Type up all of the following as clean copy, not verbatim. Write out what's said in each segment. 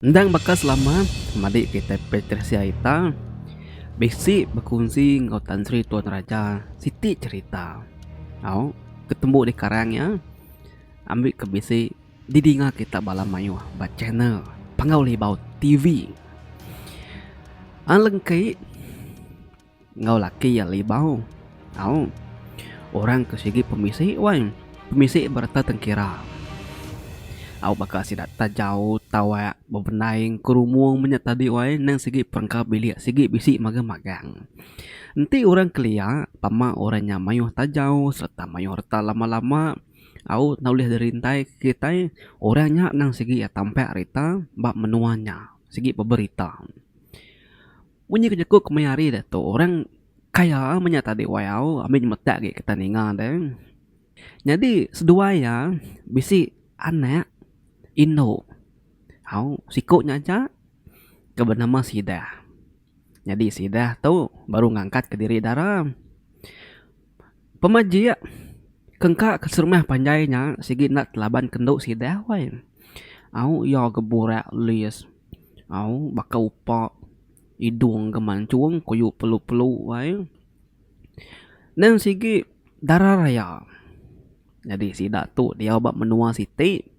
Endang baka selama, madi kitai Patricia Ita bisi bekunsi enggau Tan Sri Tuan Raja siti cherita au ke tembu dikarang iya ambi ke bisi didinga kita bala mayuh ba channel Panggau Libau TV. Alengki. Enggau laki iya Libau. Au. Orang ke sigi pemisi wai. Pemisi bereta tengkira. Au baka sida tajau, tawak, bebendai, kerumung menya tadi wai nang sigi perengka bilik sigi bisi magang-magang. Enti orang kelia pama orang nya mayuh tajau sereta mayuh reta lama-lama au enda ulih dirintai kitai orang nya nang sigi iya tampak rita ba menua nya sigi beberita. Munyi ke jaku kemaya hari diatu orang kaya menya tadi wai au ami nyemetak agi kita ninga deh. Nyadi seduai iya bisi anak indu au siku nya aja ke benama Sidah. Nyadi Sidah tu baru ngangkat kediri dara. Pemajik kengka ke serumah panjai nya sigi enda telaban ke endu Sidah wai. Au iya ke burak lis. Au baka upa idung ke manchung kuyu pelu-pelu ai. Nang sigi dara raya. Nyadi sida tu diau ba menua siti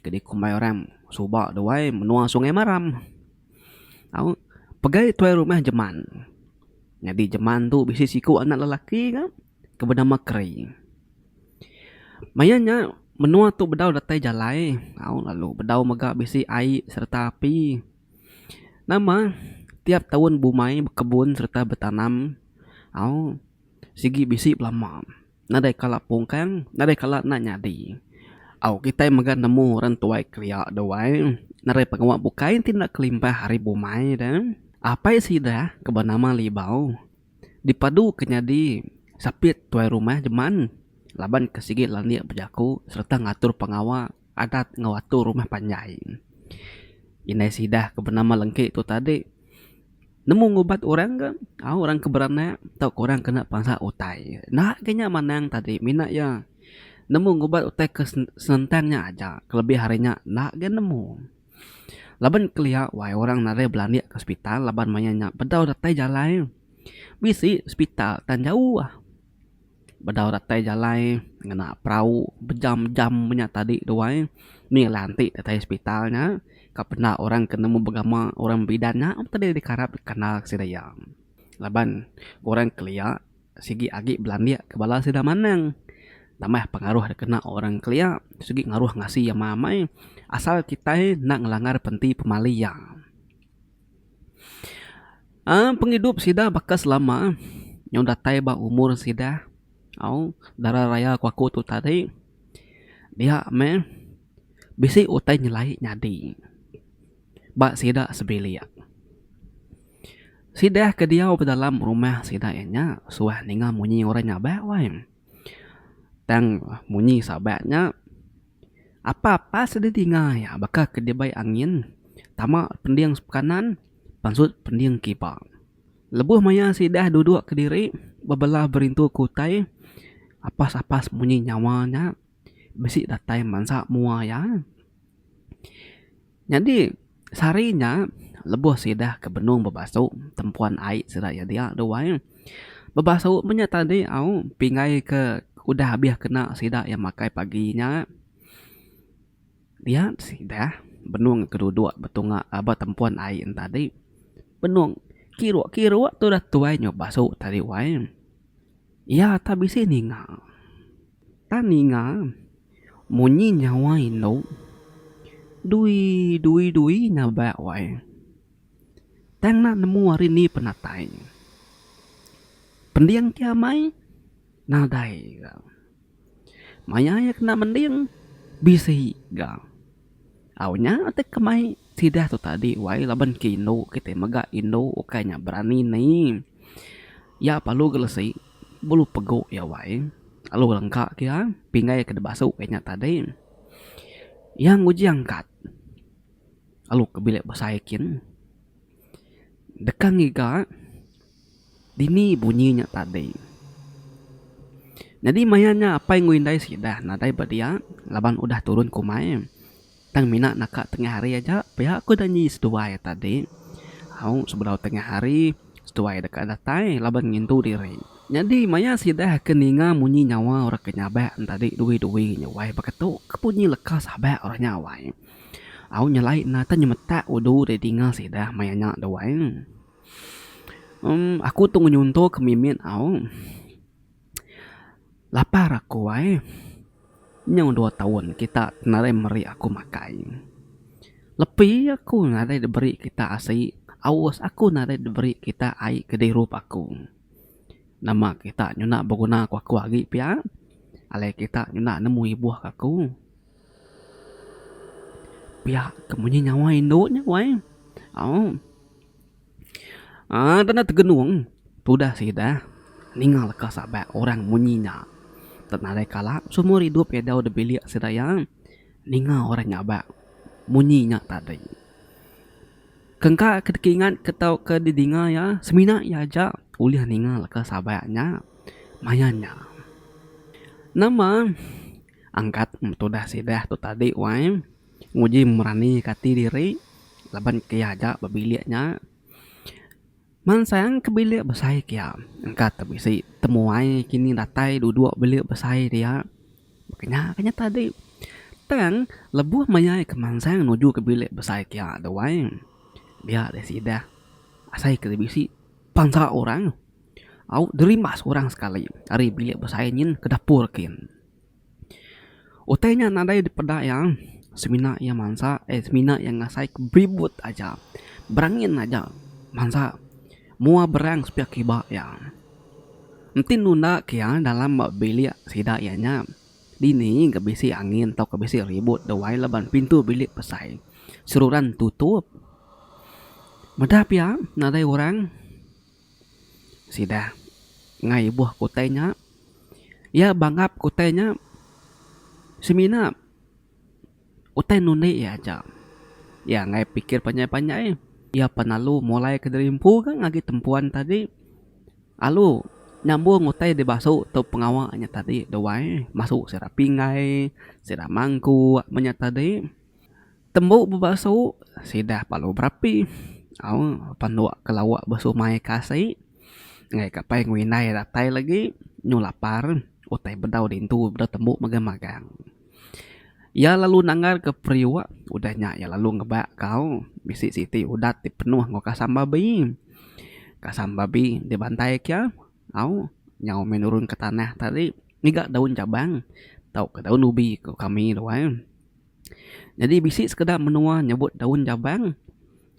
ke dikumbai orang suba tu ai menua Sungai Maram. Au pegai tuai rumah jeman. Nyadi jeman tu bisi siku anak lelaki ka ke benama Keri. Maya nya menua tu bedau datai jalai au lalu bedau mega bisi ai sereta api. Nama tiap taun bumai bekebun sereta betanam au sigi bisi belama nadai kala pungkang nadai kala enda nyadi. Au kitai mega nemu orang tuai kelia tu ai nadai pengawa bukai ti enda kelimpah ari bumai de. Apai sida ke benama Libau. Dipadu ke nyadi sapit tuai rumah jeman laban ke sigi landik bejaku sereta ngatur pengawa adat enggau atur rumah panjai. Indai sidah ke benama Lengki tu tadi nemu ngubat orang ke au orang ke beranak tauka orang kena pansa utai. Enda ke nya manang tadi mina iya nemu ngubat utai ke senentang nya aja kelebih ari nya enda ga nemu. Laban kelia wai orang nadai belandik ke sepital laban maya nya bedau datai jalai. Bisi sepital tang jauh. Bedau datai jalai ngena perau bejam-jam menya tadi tu ai. Mih lantik datai sepital nya ka penda orang ke nemu begama orang bidan nya tadi dikarap dikandal sida iya. Laban orang kelia. Sigi agi belandik ke bala sida manang. Tambah pengaruh da kena orang kelia sigi ngaruh ngasi amai amai asal kitai enda ngelanggar penti pemali iya. Aaa pengidup sida baka selama nyau datai ba umur sida au dara raya ku aku tu tadi dia meh bisi utai nyelai nyadi. Ba sida sebilik. Sida ke diau ba dalam rumah sida iya nya suah ninga munyi orang nyabak wai. Tang munyi sabak nya apa-apa sida dinga iya baka ke dibai angin tama pending kanan pansut pending kiba. Lebuh maya sida duduk kediri bebela berintu ke utai apas-apas munyi nyawa nya bisi datai mansa mua iya. Nyadi sehari nya lebuh sida ke benung bebasu tempuan ai sida iya dia tu ai. Bebasu meh nya tadi au pinggai ke udah abih kena sida iya makai pagi nya. Dia sida benung ke duduk betunga aba tempuan ai ne tadi benung kiruk kiruk tudah tuai nyau basu tadi wai. Iya tak bisi ninga. Tang ninga munyi nyawa indu dui dui dui nyabak wai. Tang enda nemu ari ni penatai. Pending ti amai nadai ga. Maya iya kena mending bisi ga. Au nya ti kemai sidah tu tadi wai laban ke indu kitai mega indu ukai nya berani ni. Iya perlu gelesi bulu pegu iya wai lalu lengka ke iya pinggai ke dibasu ke nya tadi. Iya nguji angkat lalu ke bilik besai kin deka ngiga dini bunyi nya tadi. Nyadi maya nya apai enggau indai sidah nadai ba dia laban udah turun kumai. Tang mina naka tengah hari aja pia ku danji seduai tadi. Au sebedau tengah hari seduai deka datai laban ngintu diri. Nyadi maya sidah ke ninga munyi nyawa orang ke nyabak tadi dui-dui nya wai baka tu ke bunyi leka sabak orang nya wai. Au nyelai enda tang nyemetak udu deh dinga sidah maya nya tu wai. Em aku tu ngenyunto ke mimit au. Lapar aku ai. Nyau dua taun kita nadai meri aku makai. Lepi aku nadai diberi kita asi, aus aku nadai diberi kita ai ke dirup aku. Nama kita nyuna beguna ku aku agi pia, alai kita nyuna nemu ibuh ka aku. Pia ke munyi nyawa indu nya wai. Au. Aaa tanda tegenung tudah sida ninga leka sabak orang munyi nya. Nadai kala sumur idup iya dau da bilik sida iya ninga orang nyabak munyi nya tadi. Kengka ke dikingat ke tauka didinga iya semina iya aja ulih ninga leka sabak nya maya nya. Nama angkat tudah sidah tu tadi wai nguji merani ke ati diri laban ke iya aja ba bilik nya. Mansang ke bilik besai ke iya engka te bisi temuai kini datai duduk bilik besai dia. Baka nya ke nya tadi. Tang lebuh maya iya ke mansang nuju ke bilik besai kia tu ai dia deh sidah asai ke bisi pansa orang au derimbas orang sekali ari bilik besai nyin ke dapur kin. Utai nya nadai dipeda iya semina iya mansa eh semina iya ngasai ke beribut aja berangin aja mansa mua berang sepiak kiba iya. Enti nunda ke iya dalam ba bilik sida iya nya dini ga bisi angin tauka bisi ribut da wai laban pintu bilik besai seruran tutup. Meda pia nadai orang sida ngai ibuh ke utai nya iya bangap ke utai nya semina utai nundi iya aja. Iya enggai pikir panjai-panjai iya pan lalu mulai ke diri empu ga ngagai tempuan tadi lalu nyambung utai dibasu tu pengawa nya tadi duai masu sida pinggai sida mangkuk meh nya tadi. Tembu bebasu sida lalu berapi au panduk ke lauk besumai ke asi enggai ka pai enggau indai datai lagi nyu lapar utai bedau dintu bedau tembu magang-magang. Iya lalu nanggar ke periuk udah nya iya lalu ngebak kau bisi siti udat ti penuh enggau kasam babi. Kasam babi dibantai ke iya au nyau meh nurun ke tanah tadi ngiga daun jabang tauka daun ubi ku kami tu ai. Nyadi bisi sekeda menua nyebut daun jabang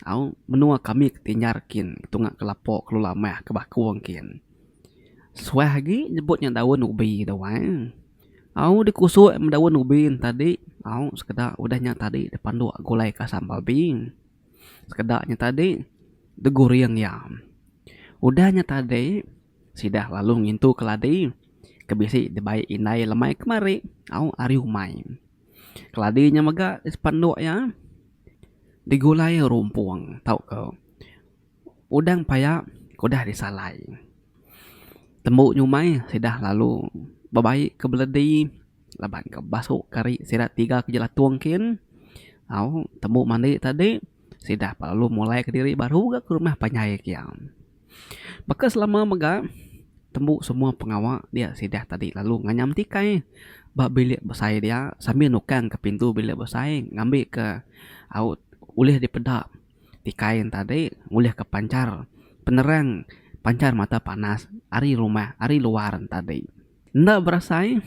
au menua kami ke Tinjar kin tunga ke Lapo ke Lulamah ke Bakong kin. Suah agi nyebut nya daun ubi tu ai. Au dikusuk daun ubi ne tadi au sekeda udah nya tadi dipanduk gulai kasam babi. Sekeda nya tadi diguring iya. Udah nya tadi sida lalu ngintu keladi ke bisi dibai indai lemai kemari au ari umai. Keladi nya mega dipanduk iya digulai rumpung tauka udang paya ke udah disalai. Tembu nyumai sida lalu bebai ke beledi laban ke basu ke ari sida tiga ke jelatung kin au tembu mandi tadi sida lalu mulai kediri baru ga ke rumah panjai kia. Baka selama mega tembu semua pengawa dia sida tadi lalu nganyam tikai ba bilik besai dia sambil nukang ke pintu bilik besai ngambi ke au ulih dipeda. Tikai enti tadi ngulihka panchar penerang panchar mata panas ari rumah ari luar enti tadi. Enda berasai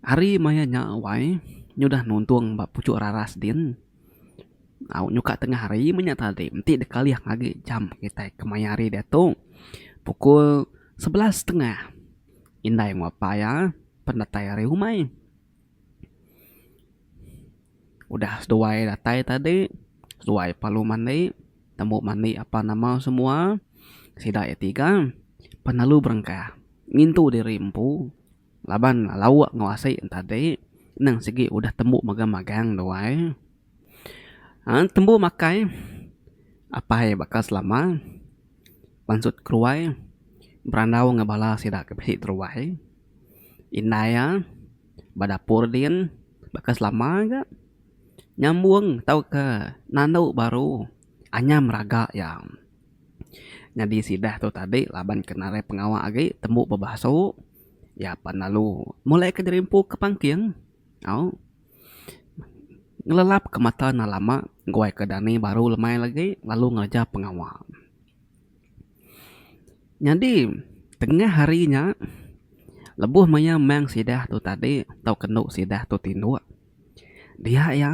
hari maya nya wai nyudah nuntung ba puchuk raras din au nyuka tengah hari meh nya tadi enti dikalih agi jam kitai kemaya hari diatu pukul 11 setengah indai enggau apai iya pen datai ari umai. Udah seduai datai tadi, seduai perlu mandi, tembu mandi apan nama semua, sida iya tiga pan lalu berengkah ngintu diri empu laban lauk enggau asi tadi nang sigi udah tembu magang-magang duai. Aaa tembu makai apai baka selama pansut keruai berandau enggau bala sida ke bisi teruai. Indai iya ba dapur din baka selama ga. Nyambung tauka nandu baru anyam raga iya. Nyadi sidah tu tadi laban ke narai pengawa agi tembu bebasu iya pan lalu mulai ke diri empu ke pangking au ngelelap ke mata enda lama guai ke dani baru lemai lagi lalu ngereja pengawa. Nyadi tengah hari nya lebuh maya mang sidah tu tadi tauka endo sidah tu tinduk dia iya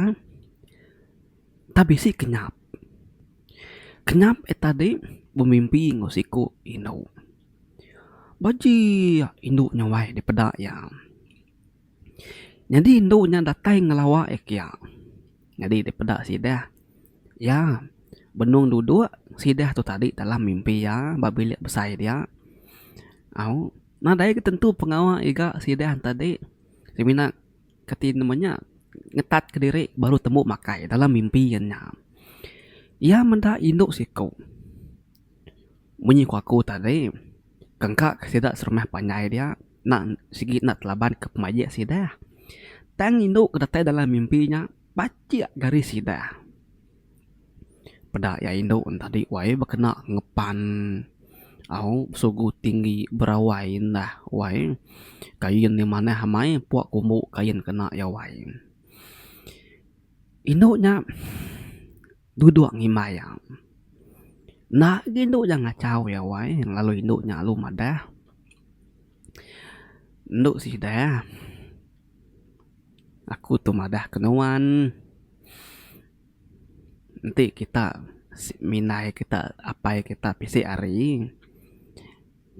tak bisi kenyap. Kenyap iya tadi bemimpi enggau siku indu. Bajik indu nya wai dipeda iya. Nyadi indu nya datai ngelawa iya kiya. Nyadi dipeda sidah iya benung duduk sidah tu tadi dalam mimpi iya ba bilik besai dia. Au nadai ga tentu pengawa iga sidah tadi semina kati nama nya ngetat kediri baru tembu makai dalam mimpi iya nya. Iya meda indu siku munyi ku aku tadi kengka ke sida serumah panjai dia enda sigi enda telaban ke pemajik sida. Tang indu ke datai dalam mimpi nya pacik garis sida. Peda iya indu ne tadi wai bekena ngepan au besugu tinggi berawai indah wai kain nya manah amai pua kumbu kain kena iya wai. Indu nya duduk ngimbai iya. Enda agi indu nya ngachau iya wai lalu indu nya lalu madah endu sida aku tu madah ke nuan. Enti kita mindai kita apai kita bisi hari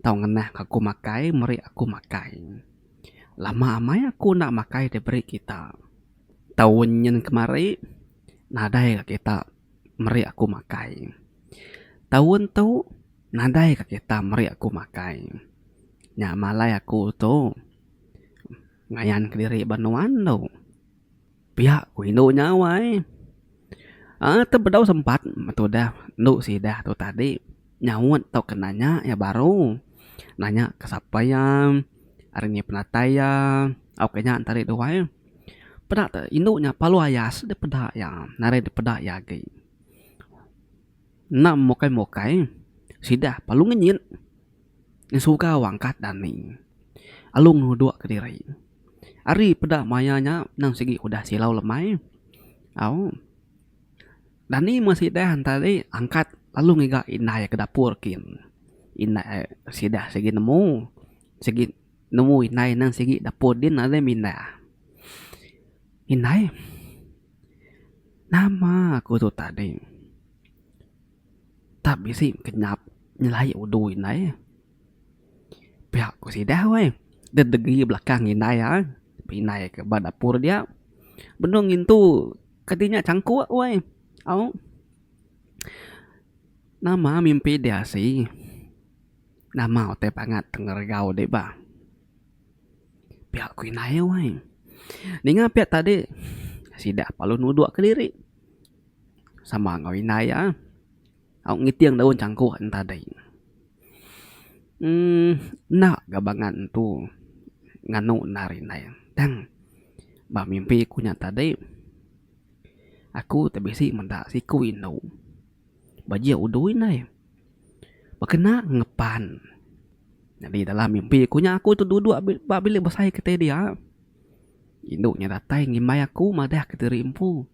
tau ngenah ka aku makai meri aku makai. Lama amai aku enda makai diberi kita. Taun nyin kemari nadai ga kita meri aku makai. Taun tu nadai ga kita meri aku makai. Nya malai aku tu ngayan kediri ba nuan tu. Pia ku indu nya wai. Aaa tebedau sempat tudah endu sidah tu tadi nyaut tauka nanya iya baru. Nanya ke sapa iya, ari ni penatai iya, tauka nya tadi tu wai. Peda te indu nya palu ayas dipeda iya nadai dipeda iya agi. Enda mukai mukai sidah palu ngenyit ngesuga wangkat dani alu ngudok kediri. Ari peda maya nya nang sigi udah silau lemai au dani meh sidah tadi angkat lalu ngiga indai ke dapur kin. Indai sidah sigi nemu sigi nemu indai nang sigi dapur din nadai mindah. Indai nama aku tu tadi tak bisi kenyap nyelai udu indai. Pia ku sidah weh deh degi belakang indai iya indai ke ba dapur dia benung ngintu kadi nya changkuk weh au nama mimpi deh asi nama utai pangat ngeregau deh bah. Pia ku indai weh ninga pia tadi sida lalu nudok kediri sama enggau indai iya. Au ngiting daun changkuk ne tadi. Uhh enda ga bangat entu nganu endar indai tang ba mimpi ku nya tadi aku ti bisi meda siku indu bajik udu indai bekena ngepan. Nyadi dalam mimpi ku nya aku tu duduk ba bilik besai kitai dia. Indu nya datai ngimbai aku madah kediri empu.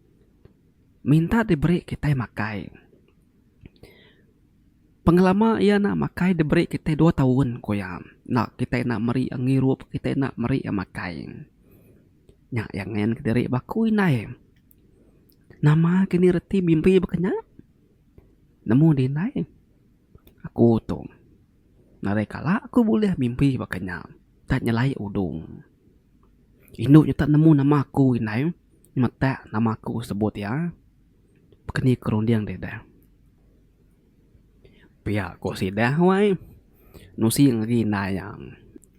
Minta diberi kitai makai. Pengelama iya enda makai diberi kitai dua taun ku iya. Enda kitai enda meri iya ngirup kitai enda meri iya makai. Nya iya ngayan kediri ba aku indai. Nama kini reti mimpi baka nya? Nemu dih indai. Aku tu nadai kala aku bulih mimpi baka nya. Tak nyelai udung. Indu nya tak nemu nama aku indai nyemetak nama aku sebut iya. Bekeni ku runding deh deh. Pia ku sidah wai nusi ngagai indai iya.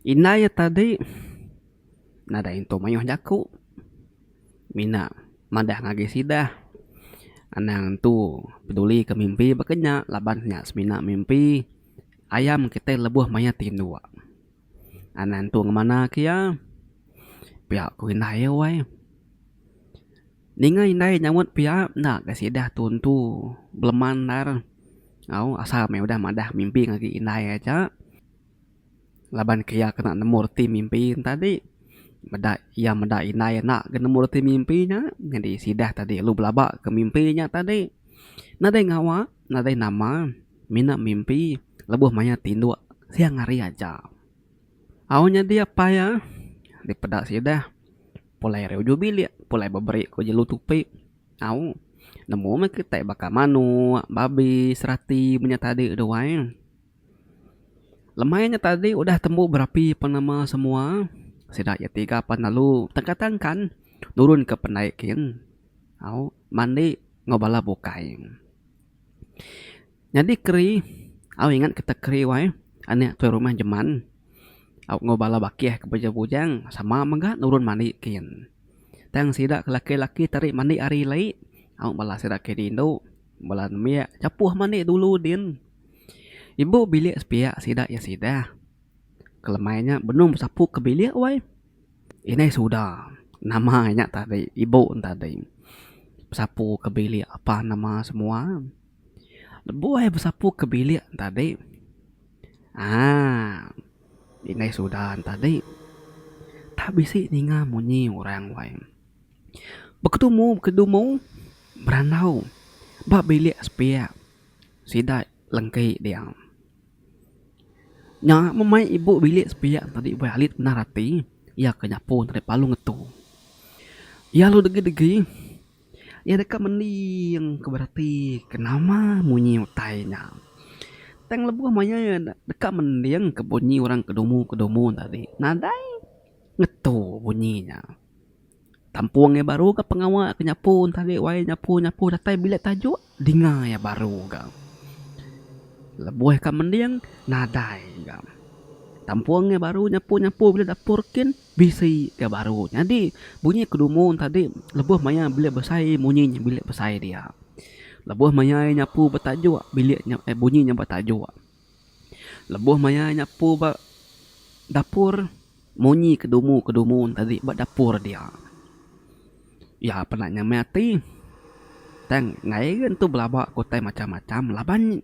Indai iya tadi nadai intu mayuh jaku mina madah ngagai sidah anang entu peduli ke mimpi baka nya laban nya semina mimpi ayam kitai lebuh maya tinduk. Anang entu ngemana ke iya pia ku indai iya wai. Ninga indai nyaut pia enda ga sidah tuntu beleman endar. Au asal meh udah madah mimpi ngagai indai aja. Laban ke iya kena nemu reti mimpi ne tadi. Meda iya meda indai enda ga nemu reti mimpi nya nyadi sidah tadi lalu belaba ke mimpi nya tadi. Nadai ngawa nadai nama mina mimpi lebuh maya tinduk siang hari aja. Au nyadi apai iya dipeda sidah pulai ari ujung bilik pulai beberi ku jelu tupi au nemu meh kitai baka manuk babi serati menya tadi tu ai. Lemai nya tadi udah tembu berapi penama semua sida iya tiga pan lalu tangkan tangkan nurun ke pendai kin au mandi enggau bala bukai. Nyadi keri au ingat kita keri wai anak tuai rumah jeman au enggau bala bakih ke bujang bujang sama mega nurun mandi kin. Tang sida ke laki laki tadi mandi hari lagi au bala sida ke indu bala nembiak chapuh mandi dulu din. Ibu bilik sepiak sida iya sidah. Kelemai nya benung besapu ke bilik wai. Indai suda nama nya tadi ibu ne tadi besapu ke bilik apan nama semua. Lebuh iya besapu ke bilik ne tadi aaa indai suda ne tadi tak bisi ninga munyi orang wai. Bekedumu bekedumu berandau ba bilik sepiak sida lengki dia. Nya meh mai ibu bilik sepiak tadi weh alit bendar ati iya ke nyapu tadi palu ngetu. Iya lalu degi degi iya deka mending ke berati ke nama munyi utai nya. Tang lebuh maya iya deka mending ke bunyi orang ke dumu ke dumu tadi nadai ngetu bunyi nya. Tampung iya baru ga pengawa ke nyapu entah agi wai nyapu nyapu datai bilik tajuk dinga iya baru ga. Lebuh ka mending nadai ga. Tampung iya baru nyapu nyapu bilik dapur kin bisi ga baru. Nyadi bunyi kedumu tadi lebuh maya bilik besai munyi nya bilik besai dia. Lebuh maya iya nyapu ba tajuk bilik nya bunyi nya ba tajuk. Lebuh maya nyapu ba dapur munyi kedumu kedumu tadi ba dapur dia. Iya pernah nyamai ati tang enggai ga nentu belaba ke utai macam macam laban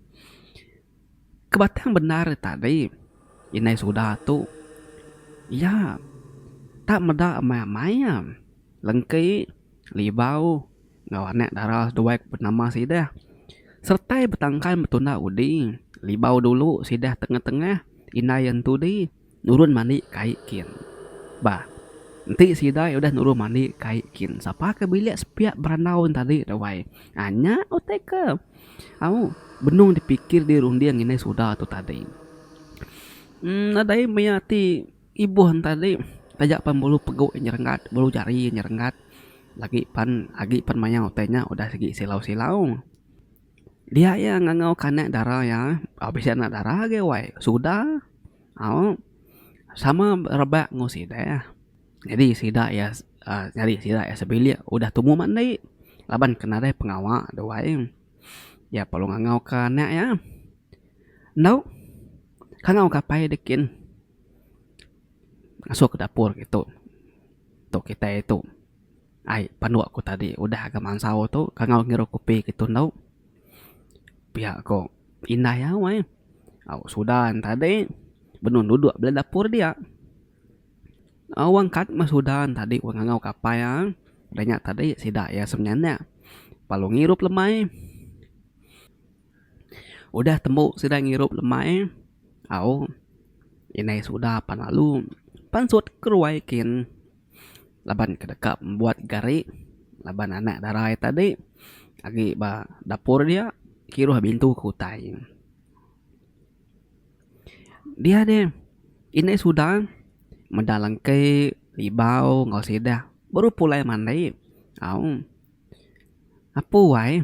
ke batang bendar tadi indai suda tu iya tak meda amai amai iya lengki libau. Enggau anak dara seduai ke benama sidah. Seretai betangkai betunda udi, libau dulu sidah tengah-tengah indai entudi nurun mandi kai kin. Bah, enti sida udah nurun mandi kai kin sapa ke bilik sepiak berandau tadi tu wai. Aa nya utai ke au benung dipikir dirunding indai suda tu tadi. Emm nadai maya ti ibuh ne tadi taja pan bulu pegu nyerenggat bulu jari nyerenggat. Lagi pan agi pan maya utai nya udah sigi silau-silau. Dia iya ngangau ke anak dara iya, bisi anak dara agi wai suda au sama rebak enggau sida. Nyadi sida iya uhh nyadi sida iya sebilik udah tumu mandi laban ke nadai pengawa duai. Iya perlu ngangau ke anak iya. Endo kangau ke apai dikin ngasuh ke dapur kitu. Tu kitai tu ai panduk ku tadi udah ga mansau tu kangau ngirup kopi kitu endo pia ko indai au ai au sudan tadi benung duduk bala dapur dia. Au angkat meh sudan tadi wang ngangau ke apai iya udah nya tadi sida iya semenyanak lalu ngirup lemai. Udah tembu sida ngirup lemai au indai suda pan lalu pansut keruai kin laban ke deka buat gari laban anak dara iya tadi agi ba dapur dia kiruh bintu ke utai. Dia deh indai suda meda lengki libau enggau sidah baru pulai mandi au apu ai.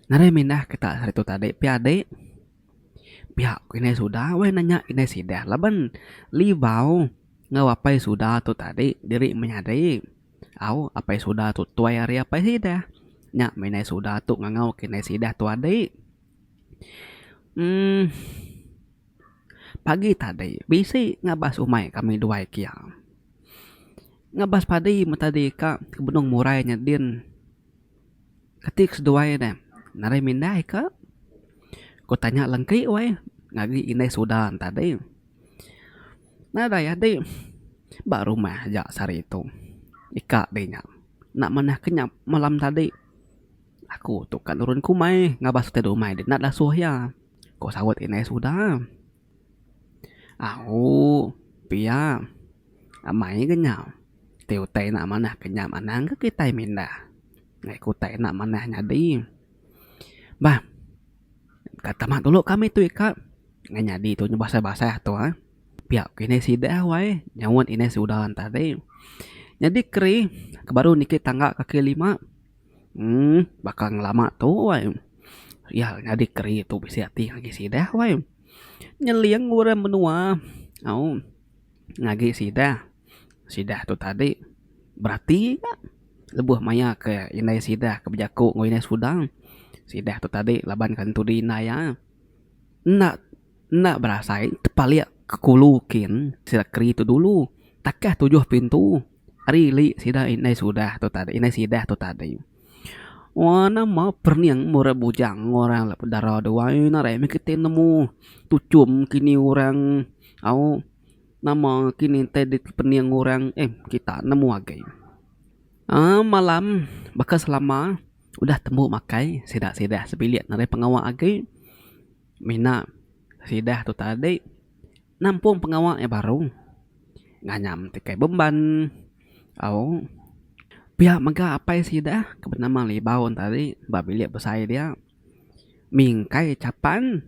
Nadai mindah kita saritu tadi pia adi pia ku indai suda weh nanya indai sidah laban libau enggau apai suda tu tadi diri menyadi au apai suda tu tuai ari apai sidah nya meh indai suda tu ngangau ke indai sidah tu adi uhh pagi tadi bisi ngabas umai kami duai kia. Ngabas padi meh tadi ka ke benung murai nya din. Kati ke seduai ne nadai mindai ka? Ku tanya lengki wai ngagi indai suda ne tadi. Nadai adi ba rumah aja sehari tu. Ika deh nya enda manah ke nya malam tadi. Aku tu ka nurun kumai ngabas utai dumai deh enda dasuh iya, ku saut indai suda. Au pia amai ga nya ti utai enda manah ke nya manang ga kitai mindah ngagai ke utai enda manah nyadi. Bah ka tama dulu kami tu ika ngan nyadi tu basah basah tu ah pia ku indai sida wai nyaut indai suda ne tadi. Nyadi keri ke baru niki tangga kaki lima uhh baka ngelama tu wai iya nyadi keri tu bisi ati agi sida wai. Nyeling orang menua au ngagi sidah. Sidah tu tadi berati ga lebuh maya ke indai sidah ke bejaku enggau indai sudang. Sidah tu tadi laban ke entudi indai iya enda enda berasai tepalik ke kulu kin sida keri tu dulu takah tujuh pintu ari ili sida indai sudah tu tadi indai sidah tu tadi. Wah nama perening meh orang bujang orang dara duai narai meh kite nemu tuchum kini orang au nama kini tai pening orang eh kita nemu agi. Aaa malam baka selama udah tembu makai sida sida sebilik narai pengawa agi mina sida tu tadi. Nampung pengawa iya baru nganyam tikai bemban au pia mega apai sida ke benama Libau tadi ba bilik besai dia mingkai chapan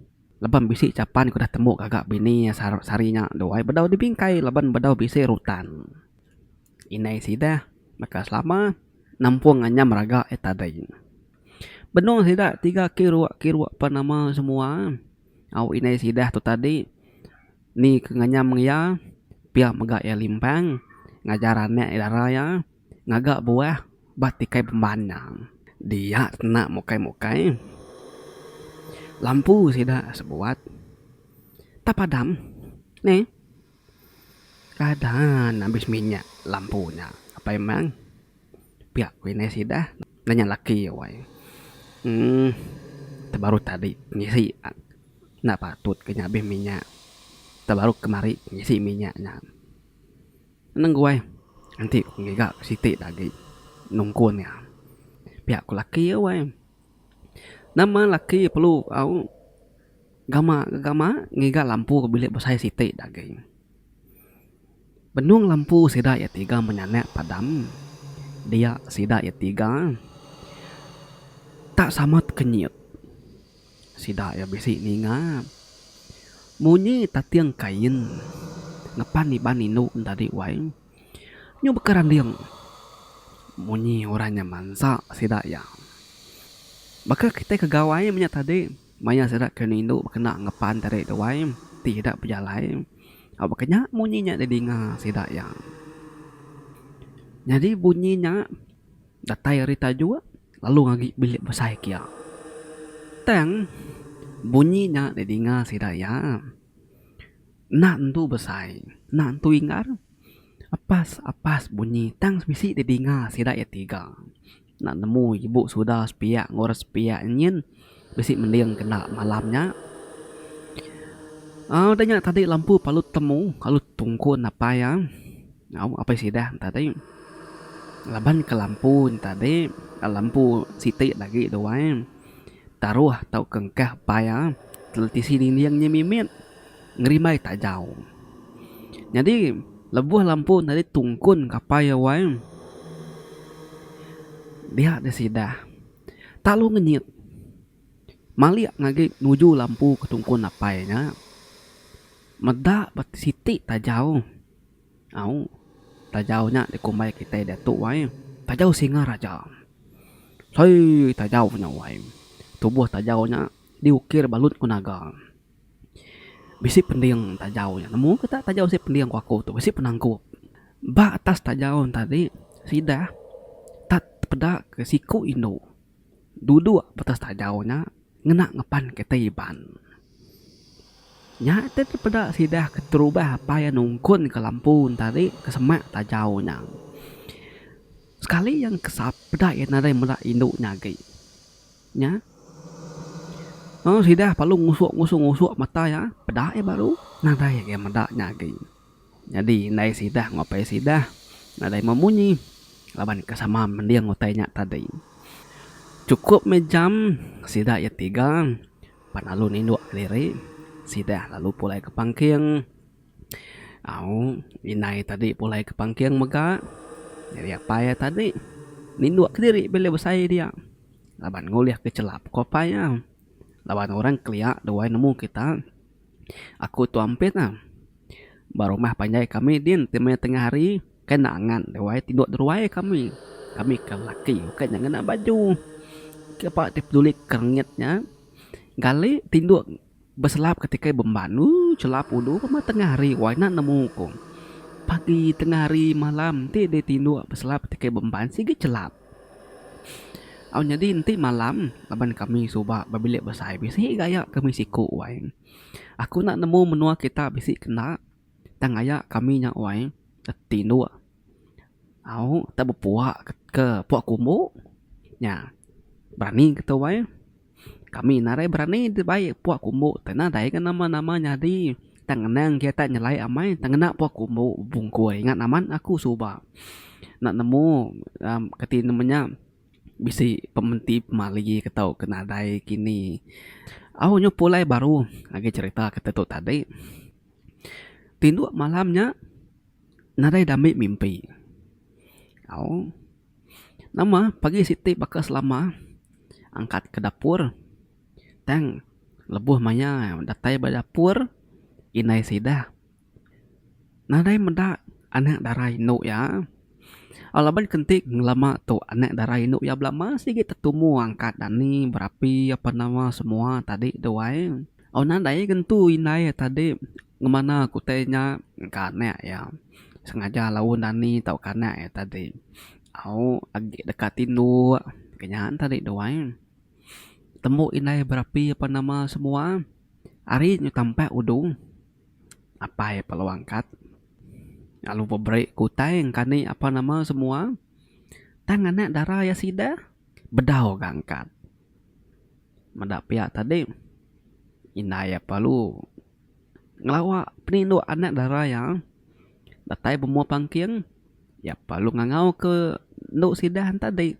laban bisi chapan ke udah tembu gaga bini iya sehari nya duai bedau dibingkai laban bedau bisi rutan. Indai sida baka selama nampung nganyam raga iya tadi. Benung sida tiga kiruk kiruk pan nama semua. Au indai sidah tu tadi ni ke nganyam iya pia mega iya limpang ngajar anak dara iya ngaga buah ba tikai bemban nya. Dia kena mukai mukai lampu sida sebuat tak padam neh kadan abis minyak lampu nya apai mang. Pia ku indai sidah nanya laki iya wai. Uhh tebaru tadi ngisi enda patut ke nya abih minyak tebaru kemari ngisi minyak nya. Neng guai enti ku ngiga siti da agi nungkun iya. Pia ku laki iya wai. Nama laki perlu au gama gama ngiga lampu bilik besai siti da agi. Benung lampu sida iya tiga menyanak padam dia sida iya tiga tak sama tekenyit. Sida iya bisi ninga munyi tating kain ngepan iban indu tadi wai nyu bekeranding munyi orang nya mansa sida iya. Baka kitai ke gawai menya tadi. Maya sida ke nindu bekena ngepan tadi tu ai ti ida bejalai au baka nya munyi nya didinga sida iya. Nyadi bunyi nya datai ari tajuk lalu agi bilik besai kia. Tang bunyi nya didinga sida iya enda entu besai enda entu inggar apas apas bunyi tang bisi didinga sida iya tiga. Enda nemu ibu suda sepiak enggau orang sepiak nyin bisi mending kena malam nya. Aaa udah nya tadi lampu perlu temu lalu tungkun apai iya au apai sidah ne tadi laban ke lampu ne tadi lampu siti da agi tu ai taruh tauka engkah apai iya tisi dinding nya mimit. Ngerimbai tajau. Nyadi lebuh lampu tadi tungkun kapai iya wai dia deh sidah tak lu ngenyit malik agi nuju lampu ke tungkun apai nya meda ba siti tajau au tajau nya dikumbai kitai diatu wai tajau singa raja. Hei tajau nya wai tubuh tajau nya diukir balut ku naga. Bisi pending tajau nya nemu ke tak tajau bisi pending ku aku tu bisi penangkup. Ba atas tajau ne tadi sidah tak tepeda ke siku indu duduk ba atas tajau nya ngena ngepan kitai Iban. Nya ti tepeda sidah keterubah apai iya nungkun ke lampu ne tadi ke semak tajau nya. Sekali iya engkesap peda iya nadai meda indu nya agi. Nya. Lalu sidah perlu ngusuk ngusuk ngusuk mata iya peda iya baru nadai agi meda nya agi. Nyadi indai sidah enggau apai sidah nadai memunyi laban ke sama mending utai nya tadi. Chukup meh jam sida iya tiga pan lalu ninduk kediri sidah lalu pulai ke pangking. Au indai tadi pulai ke pangking mega nyadi apai iya tadi ninduk kediri bilik besai dia laban ngulih ke chelap ko apai iya. Laban orang kelia duai nemu kita aku tu ampit ah. Ba rumah panjai kami din ti maya tengah hari kai enda angat duai tinduk deruai kami. Kami ke laki ukai nya ngena baju. Kepa ti peduli kerengit nya gali tinduk. Beselap ketika bemban ooh chelap udu pama tengah hari wai enda nemu ku. Pagi tengah hari malam enti deh tinduk beselap ketika bemban sigi chelap. Au nyadi enti malam laban kami suba ba bilik besai bisi gaya kami siku wai. Aku enda nemu menua kita bisi ke enda tang aya kami nya wai tinduk au tak bepuak ke puak kumbu nya berani ke tu wai. Kami nadai berani dibai puak kumbu te nadai ga nama nama nyadi tang ngenang ke tak nyelai amai tang ngena puak kumbu bungkui ingat amat aku suba enda nemu uhh kati nama nya bisi pementi pemali ke tau ke nadai kini. Au nyu pulai baru agi cerita ke tu tadi tinduk malam nya nadai dambi mimpi au. Nama pagi siti baka selama angkat ke dapur tang lebuh maya datai ba dapur indai sidah nadai meda anak dara indu iya. Laban ke enti ngelama tu anak dara indu iya belama sigi tetumu angkat dani berapi apan nama semua tadi tu ai. Au nadai ke entu indai tadi ngemana ku utai nya engka anak iya sengaja laun dani tauka anak iya tadi au agi deka tinduk ke nya tadi tu ai. Tembu indai berapi apan nama semua ari nyu tampak udu apai perlu angkat lalu beberi ku utai engkani apan nama semua tang anak dara iya sida bedau ga angkat. Meda pia tadi indai iya perlu ngelawa penindu anak dara iya datai bemua pangking iya perlu ngangau ke endu sidah tadi.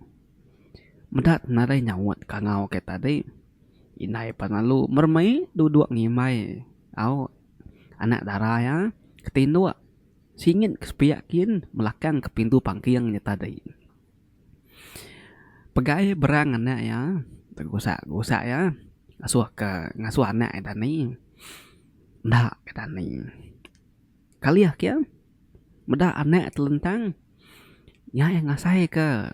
Meda nadai nyaut kangau ke tadi indai pan lalu meremei duduk ngimbai au anak dara iya ke tinduk singit ke sepiak kin melakang ke pintu pangking nya tadi. Pegai berang anak iya tegusak gusak iya ngasuh ka ngasuh anak iya dani enda ka dani. Kalih ake meda anak telentang nya iya ngasai ka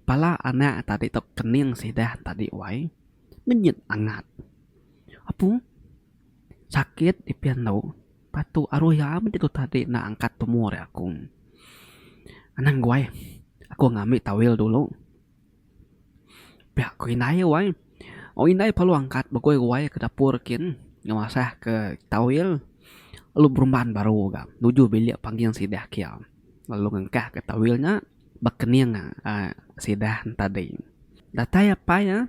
pala anak tadi tok kening sidah tadi wai ngenyit angat. Apu sakit ipin tu. Patu aruh iya meh ditu tadi enda angkat tumu ari aku. Anang guai, aku ngambi tawil dulu. Pia ku indai wai. Oh indai perlu angkat begui guai ke dapur kin ngemasah ke tawil lalu berumban baru ga nuju bilik pangging sidah kia lalu ngengkah ke tawil nya ba kening aaa sidah ne tadi. Datai apai iya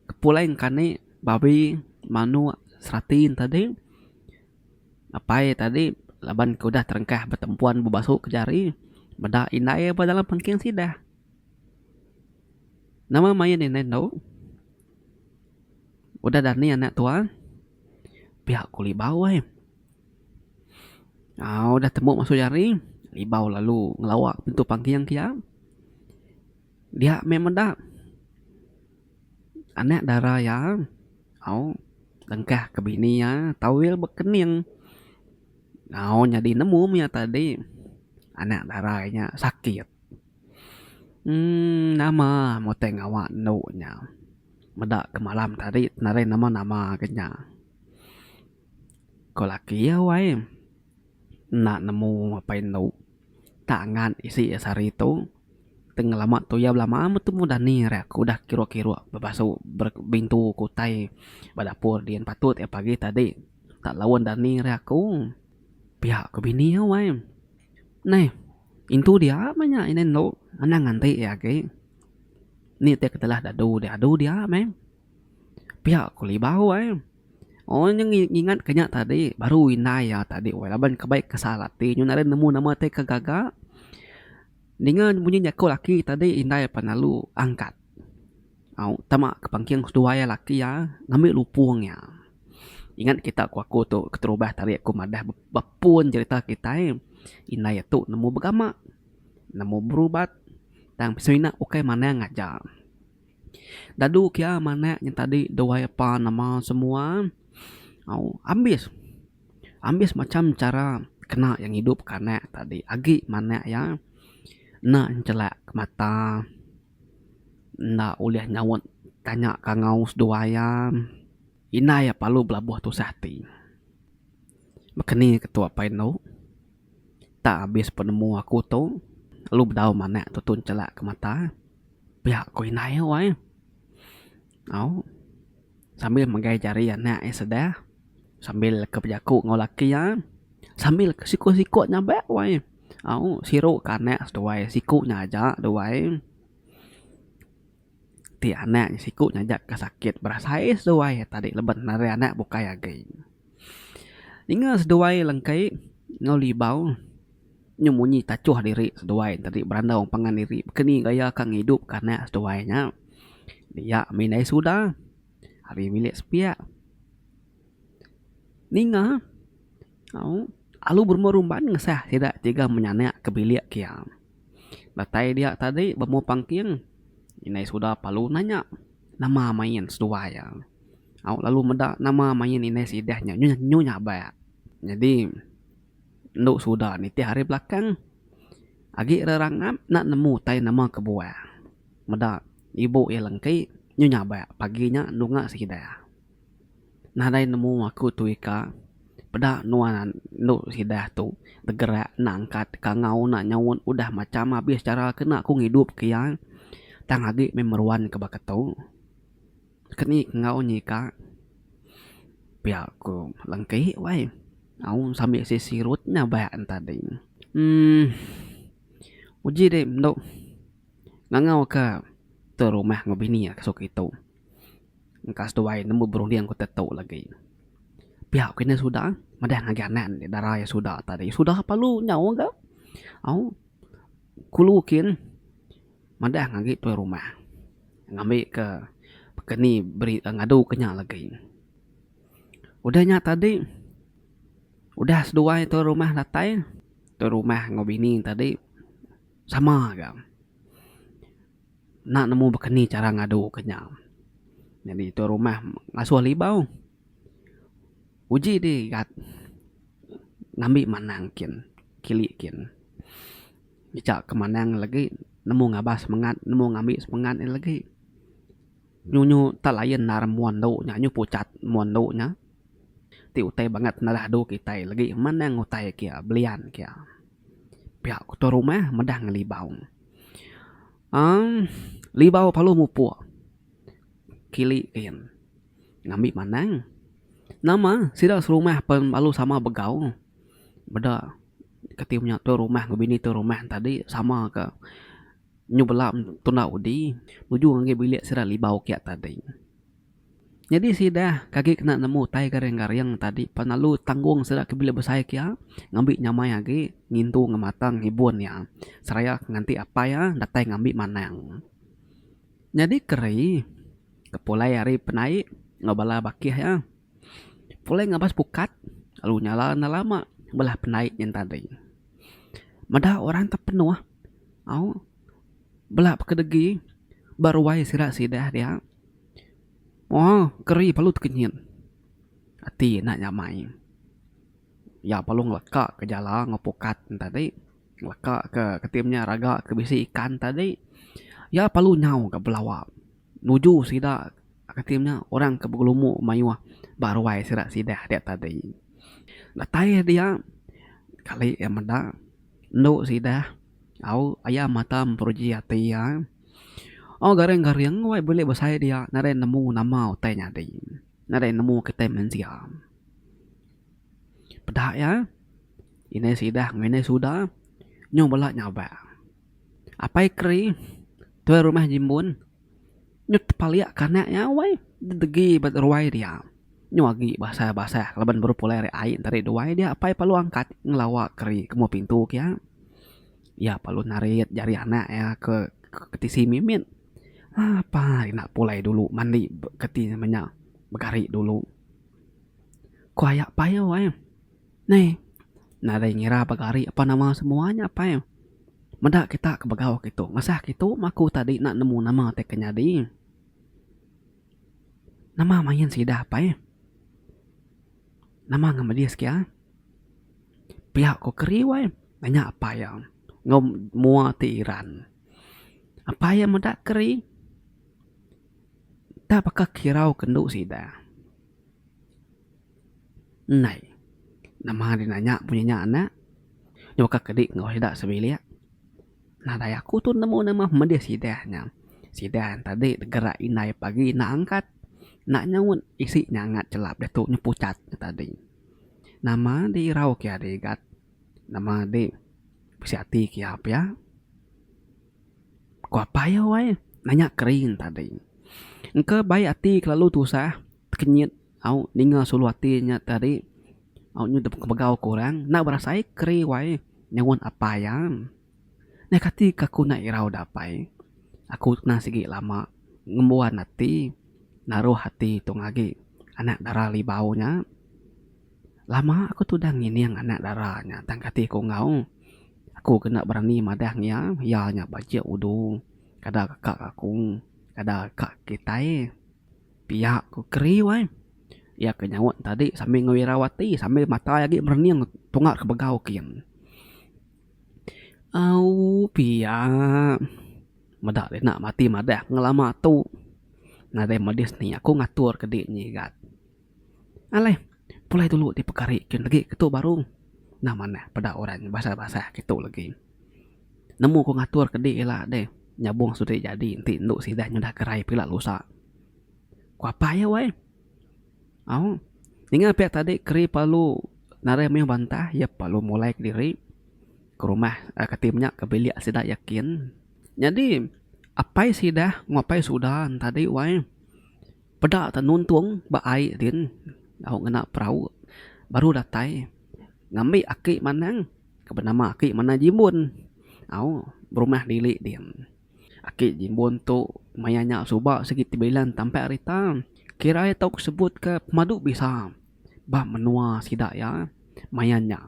ke pulai engkani babi manuk serati ne tadi. Apai tadi laban ke udah terengkah betempuan bebasu ke jari meda indai ba dalam pangking sidah. Nama main indai endu udah dani anak tua pia ku Libau ai. Au udah tembu masu jari Libau lalu ngelawa pintu pangking kia dia meh meda. Anak dara iya au lengkah ke bini iya tawil bekening au nyadi nemu mih iya tadi anak dara iya nya sakit uhh nama mutai ngawa endo nya meda ke malam tadi nadai nama nama ke nya. Ko laki iya wai enda nemu apai endu tak angat isi iya sehari tu tengelama tu iya belama betemu dani ari aku udah kiruh kiruh bebasu berintu ke utai ba dapur din patut iya pagi tadi tak laun dani ari aku pia ku bini iya wai. Neh. Intu dia meh nya indai endu anang nganti iya agi. Ni ti ketelah dadu dia adu dia meh. Pia ku Libau ai. Oh nya ngingat ke nya tadi baru indai iya tadi weh laban ke bai kesal ati nyun nadai nemu nama ti ke gaga. Ninga munyi jaku laki tadi indai pan lalu angkat. Au tama ke pangking seduai laki iya ngambi lupung iya. Ingat kita ku aku tu keterubah tadi aku madah bepun jerita kitai indai tu nemu begama nemu berubat tang semina ukai manang aja. Dadu kia manak nya tadi duai apa nama semua au ambis ambis macam cara kena iya ngidup ka anak tadi agi manak iya enda enchelak mata enda ulih nyaut tanya kangau seduai iya indai iya perlu belabuh tusah ati. Baka ni ketua apai endu tak abis penemu aku tu lalu bedau manak tu enchelak ke mata. Pia ku indai wai. Au sambil megai jari anak iya sedar sambil ke bejaku enggau laki iya sambil ke siku-siku nyabak wai. Au siru ke anak seduai siku nya aja duai. Ti anak nya siku nya aja ke sakit berasai seduai tadi laban nadai anak bukai agi. Ninga seduai lengki enggau libau. Nyu munyi tachuh diri seduai enti berandau pangan diri bekeni gaya ka ngidup ka anak seduai nya. Dia mih indai suda ari bilik sepiak. Ninga au alu berumban rumban ngesah sida tiga menyanak ke bilik kia. Datai dia tadi bemu pangking indai suda perlu nanya nama main seduai iya. Au lalu meda nama main indai sidah nya nyu nyabak. Nyadi. Endu suda nitih ari belakang agi rerangap enda nemu utai nama kebuah. Meda ibu iya lengki nyu nyabak pagi nya nunga sidah. Nadai nemu aku tu ika peda nuan endu sidah tu begerak enda angkat kangau enda nyaut udah macam abis chara kena ku ngidup ke iya tang agi meh meruan ke baka tu. Keni ke enggau nyika pia ku lengki wai au sambil sisirut nya ba tadi uhh uji deh endo ngangau ka tuai rumah enggau bini aku kitu engka seduai nemu berunding ku tetu lagi. Pia ku ine suda madah ngagai anak dara iya suda tadi suda perlu nyau ga au kulu kin. Madah ngagi tuai rumah ngambi ke pekeni beri ngadu ke nya lagi. Udah nya tadi udah seduai tuai rumah datai tuai rumah enggau bini tadi sama ga enda nemu bekeni chara ngadu ke nya. Nyadi tuai rumah ngasuh libau. Uji di gat ngambi manang kin kili kin. Ngicha ke manang lagi nemu ngabas semengat nemu ngambi semengat iya lagi. Nyu nyu tak lain endar mua endu nya nyu puchat mua endu nya. Ti utai bangat penadah adu kitai lagi manang utai kia belian kia. Pia ku tuan rumah meda ngelibau. Aaa libau parlu mupuk kili kin. Ngambi manang. Nama sida serumah pen lalu sama begau meda kati menya tuai rumah enggau bini tuai rumah tadi sama ka nyu bela tunda udi nuju ngagai bilik sida libau kiak tadi. Nyadi sida ke agi kena nemu utai garing garing tadi pan lalu tanggung sida ke bilik besai kia ngambi nyamai agi ngintu ngemata ngibun iya seraya nganti apai iya datai ngambi manang. Nyadi keri. Ke pulai ari penai enggau bala bakih iya. Pulai ngabas pukat lalu nyala enda lama belah penai nyin tadi. Meda orang te penuh au bela pekedegi ba ruai sida sidah dia. Ooh keri perlu tekenyit ati enda nyamai. Iya perlu ngeleka ke jala enggau pukat ne tadi ngeleka ke keti inya raga ke bisi ikan tadi. Iya perlu nyau ka belawa. Nuju sida kati nya orang ke begelumu mayuh ba ruai sida sidah dia tadi. Datai dia kali iya meda endu sidah au aya mata memperuji ati iya. Oh garing garing wai bilik besai dia nadai nemu nama utai nyadi. Nadai nemu kitai mensia. Peda iya indai sidah enggau indai suda. Nyu bela nyabak. Apai Keri, tuai rumah Jimbun, nyu tepalik ke anak iya wai dedegi ba ruai dia. Nyu agi basah-basah laban baru pulai ari ai enti ari duai dia apai perlu angkat ngelawa Keri ke mua pintu kia. Iya perlu narit jari anak iya ke tisi mimit. Apai enda pulai dulu mandi keti nama nya begari dulu. Ku aya apai wai. Neh, nadai ngira begari apan nama semua nya apai. Meda kita ke begau kitu ngasah kitu meh aku tadi enda nemu nama ti ke nyadi. Nama main sida apai. Nama ngemedis kia. Pia ko keri wai nanya apai iya enggau mua ti iran. Apai iya meda keri tak baka kirau ke endu sida. Endai. Nama deh nanya munyi nya anak. Nyau ka kedi enggau sida sebilik. Nadai aku tu nemu nama medih sidah nya. Sidah tadi gerak indai pagi enda angkat. Enda nyaut isi nyangat chelap diatu nyu pucat nya tadi. Nama deh irau ke adi gat. Nama deh bisi ati ke iya pia. Ku apai iya wai nanya kering tadi. Engka bai ati kelalu tusah tekenyit. Au ninga sulu ati nya tadi au nyu dep begau ke orang enda berasai keri wai nyaun apai iya. Neh kati ke aku enda irau da apai. Aku kena sigi lama ngembuan ati naruh ati tung agi anak dara libau nya. Lama aku tudah ngining anak dara nya tang kati ku enggau aku ke enda berani madah ngiya iya nya bajik udu kada ka aku kada ka kitai. Pia ku Keri wai. Iya ke nyaut tadi sambil enggau irau ati sambil mata iya agi merening tunga ke begau kin. Au pia meda dina mati madah ngelama tu nadai medis ni aku ngatur ke di nyigat. Alai pulai dulu ti pekari kin legi ke tu baru enda manah peda orang basah-basah kitu legi. Nemu ku ngatur ke di ila deh nyabung sudi jadi enti endu sidah nyudah gerai pila lusa. Ku apai iya wai. Au ninga pia tadi keri perlu narai mayuh bantah iya perlu mulai kediri ke rumah kati menya ke bilik sida yakin. Nyadi apai sidah enggau apai suda tadi wai peda te nuntung ba ai din au ngena perau baru datai ngambi aki manang ke benama aki manang jimbun au berumah dili din. Aki Jimbun tu maya nya suba sigi tebilang tampak rita kira iya tau sebut ke pemadu bisa ba menua sida iya maya nya.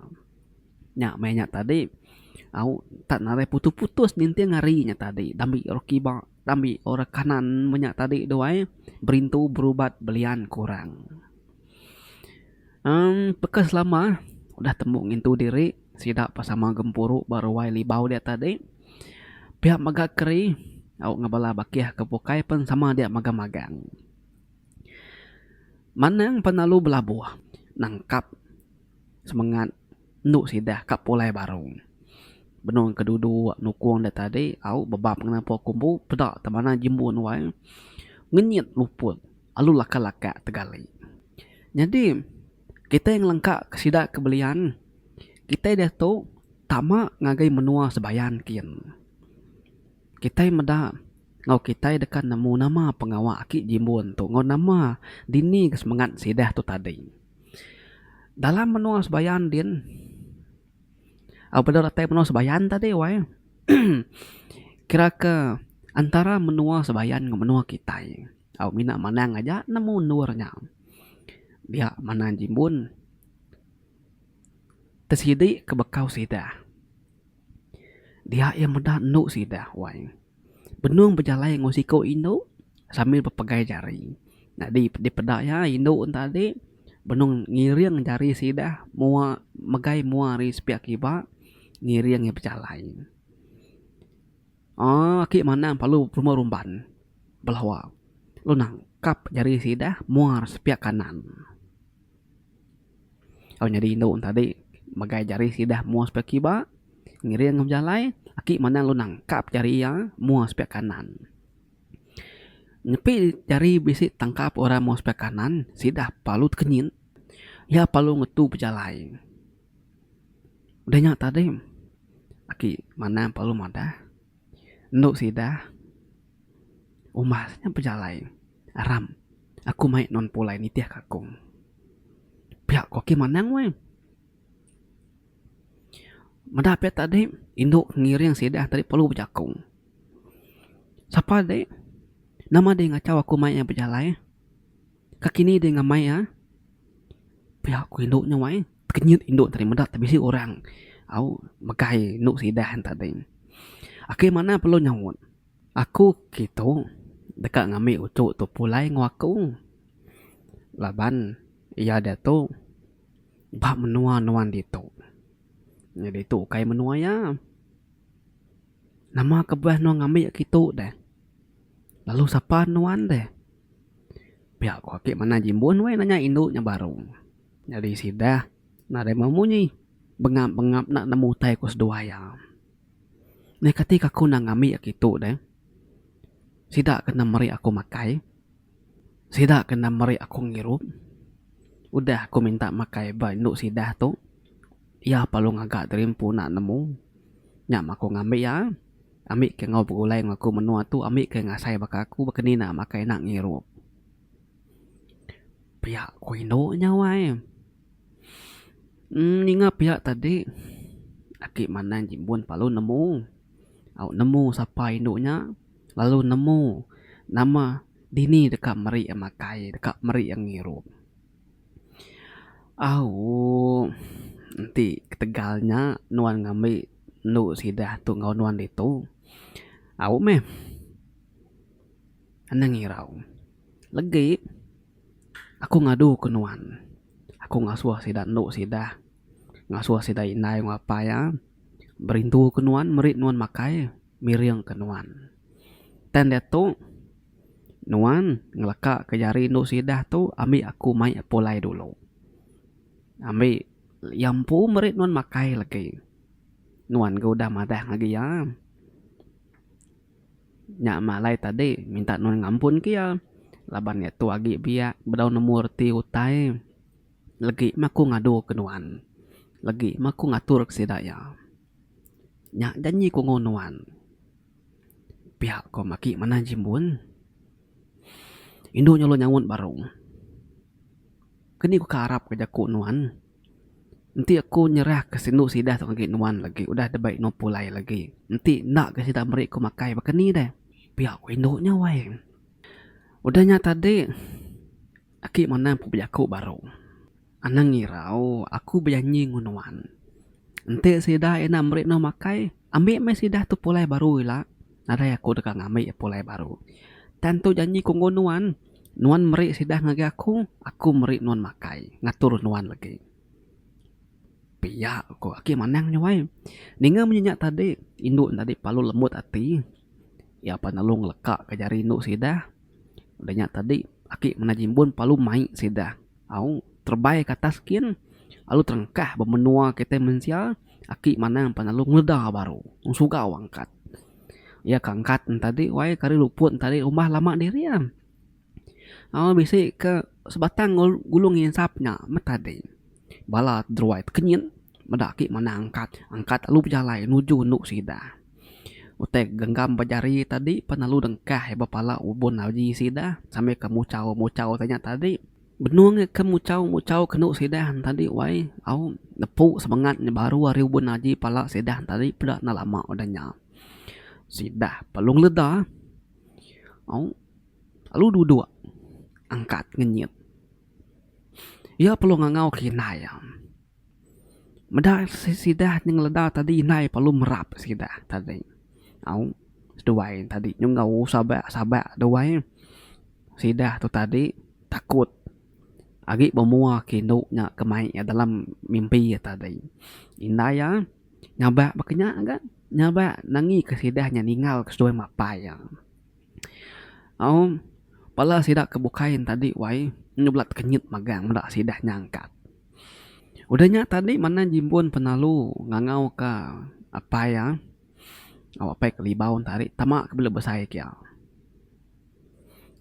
Nya maya nya tadi au tak nadai putus-putus ninting hari nya tadi dambi orang kiba dambi orang kanan menya tadi tu ai berintu berubat belian ke orang. Emm peka selama udah tembu ngintu diri sida pa sama gempuru ba ruai libau dia tadi. Pia mega keri au enggau bala bakih ke bukai pen sama dia magang-magang. Manang pen lalu belabuh nangkap semengat endu sidah ka pulai baru. Benung ke duduk nukung dia tadi au bebab ngena pua kumbu peda te manah jimbun wai ngenyit luput lalu laka-laka tegali. Nyadi kitai ngelengka ke sida ke belian kitai diatu tama ngagai menua sebayan kin. Kitai meda enggau kitai deka nemu nama pengawa aki Jimbun tu enggau nama dini ke semengat sidah tu tadi. Dalam menua sebayan din au beda datai menua sebayan tadi wai kira ke antara menua sebayan enggau menua kitai au mina manang aja nemu endur nya. Dia manang Jimbun. Tesidi ke bekau sidah. Dia iya meda endu sidah wai. Benung bejalai enggau siku indu sambil bepegai jari. Nyadi dipeda iya indu enta agi benung ngiring jari sidah mua megai mua ari sepiak kiba ngiring iya bejalai. Aaa aki manang perlu berumban rumban belawa lalu nangkap jari sidah mua ari sepiak kanan. Tau nyadi indu ne tadi megai jari sidah mua sepiak kiba ngiring bejalai aki manang lalu nangkap jari iya mua sepiak kanan. Nyepi jari bisi tangkap orang mua sepiak kanan sidah perlu tekenyit iya perlu ngetu bejalai. Udah nya tadi. Aki manang perlu madah endu sidah umbas nya pejalai aram aku mai nuan pulai nitih ka aku. Pia ku aki manang weh. Meda pia tadi indu ke ngiring sidah tadi perlu bejaku. Sapa dek nama dek ngachau aku mai iya bejalai. Ka kini deh ngamai iya. Pia ku indu nya wai tekenyit indu tadi meda te bisi orang au megai indu sidah ne tadi. Ake manah perlu nyaut aku kitu deka ngambi uchu tu pulai enggau aku laban iya diatu ba menua nuan ditu. Nyadi tu ukai menua iya. Nama kebuah nuan ngambi kitu deh lalu sapa nuan deh. Pia ku aki manah jimbun weh nanya indu nya baru. Nyadi sidah nadai memunyi bengap bengap enda nemu utai ku seduai iya. Neh kati ka aku enda ngambi aki tu deh. Sida ke enda meri aku makai. Sida ke enda meri aku ngirup. Udah aku minta makai ba indu sidah tu iya perlu ngaga diri empu enda nemu. Nya mah aku ngambi iya. Ambi ke enggau begulai enggau aku menua tu ambi ke ngasai baka aku baka ni enda makai enda ngirup. Pia ku indu nya wai. Emm ninga pia tadi aki manang jimbun lalu nemu au nemu sapa indu nya lalu nemu nama dini deka meri iya makai deka meri iya ngirup. Au enti ketegal nya nuan ngambi endu sidah tu enggau nuan ditu au meh anang irau legi aku ngadu ke nuan aku ngasuh sida endu sidah ngasuh sida indai enggau apai iya berintu ke nuan meri nuan makai miring ke nuan. Tang diatu Nuan ngeleka ke jari endu sidah tu ambi aku mai pulai dulu. Ambi iya empu meri nuan makai legi. Nuan ga udah madah ngagai iya. Nya meh alai tadi minta nuan ngampun ke iya laban iya tu agi biak bedau nemu reti utai. Legi meh aku ngadu ke nuan. Legi meh aku ngatur ke sida iya. Nya janji ku enggau nuan. Pia ko maki manah jimbun. Indu nyulo nyaut baru. Keni ku ka arap ka jaku nuan. Enti aku nyerah ka sindu sidah tu agi nuan lagi udah debai nuan pulai lagi. Enti enda ga sida meri ku makai baka ni deh. Pia ko indu nya wai. Udah nya tadi aki manah ku bejaku baru. Anang irau, aku bejanji enggau nuan. Enti sida enda meri nuan makai, ambi meh sida tu pulai baru ila. Nadai aku deka ngambi iya pulai baru. Tang tu janji ku enggau nuan, nuan meri sida ngagai aku, aku meri nuan makai, ngatur nuan legi. Pia ku aki manang nyuai. Ninga munyi nya tadi, indu ne tadi parlu lembut ati. Iya pan lalu ngeleka ka jari indu sida. Udah nya tadi, aki manah jimbun parlu mai sida. Au, terebai ke atas kin lalu terengkah ba menua kitai mensia aki manang pan lalu ngeleda baru sugau angkat. Iya ke angkat ne tadi wai kari luput ne tadi umbah lama diri iya. Au bisi ke sebatang gulung nginsap nya meh tadi. Bala deruai tekenyit meda aki manang angkat, angkat lalu bejalai nuju enu sida. Utai genggam ba jari tadi pan lalu dengkah ba pala ubun aji sida sambil ke muchau muchau ti nya tadi. Benung iya ke muchau muchau kenu sida tadi wai au nepu semengat nya baru ari ubun aji pala sida tadi peda enda lama udah nya. Sida perlu ngeleda au lalu duduk angkat ngenyit. Iya perlu ngangau ke indai iya. Meda sidah nya ngeleda tadi indai perlu merap sidah tadi. Au seduai tadi nyungau sabak sabak duai sidah tu tadi takut agi bemua ke indu nya ke mai iya dalam mimpi iya tadi. Indai iya nyabak baka nya ga nyabak nangi ke sidah nya ninggal ke seduai mapai iya. Au bala sida ke bukai tadi wai nyau bela tekenyit magang meda sidah nya angkat. Udah nya tadi manah jimbun penalu ngangau ka apai iya au apai kelibau enta ari tama ke bela besai kia.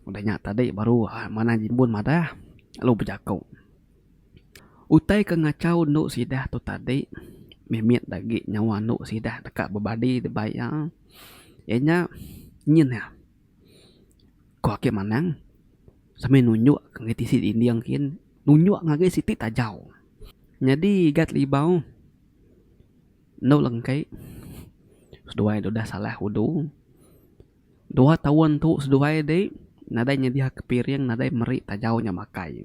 Udah nya tadi baru manah jimbun madah lalu bejaku. Utai ke ngachau endu sidah tu tadi. Mimit agi nyawa anu sidah deka bebadi dibai iya. Iya nya nyin iya. Ku aki manang sambil nunjuk ngagai tisi dinding kin nunjuk ngagai siti tajau. Nyadi Igat Libau endo lengki seduai udah salah udu. Dua taun tu seduai ti nadai nyediaka piring nadai meri tajau nya makai.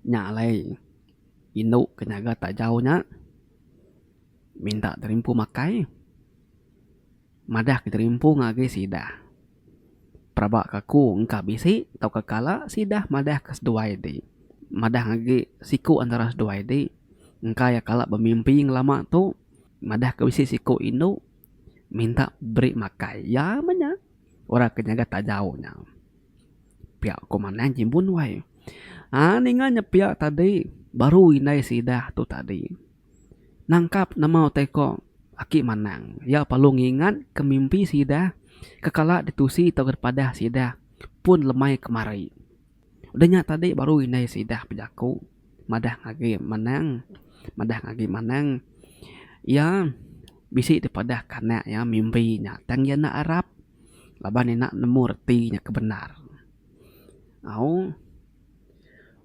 Nya alai indu ke nyaga tajau nya minta diri empu makai madah ke diri empu ngagai sida. Pelaba ke aku engka bisi tauka kala sida madah ke seduai ti madah agi siku antara seduai ti engka iya kala bemimpi ngelama tu madah ke bisi siku indu minta beri makai. Iya meh nya orang ke nyaga tajau nya. Pia ko manang jimbun wai. Aa ninga nya pia tadi baru indai sidah tu tadi. Nangkap nama utai ko aki manang. Iya perlu ngingat ke mimpi sidah ke kala ditusi tauka dipadah sidah pun lemai kemari. Udah nya tadi baru indai sidah bejaku madah ngagai manang madah ngagai manang iya bisi dipadah ke anak iya mimpi nya tang iya enda arap. Laban ina nemu reti nya ke bendar. Au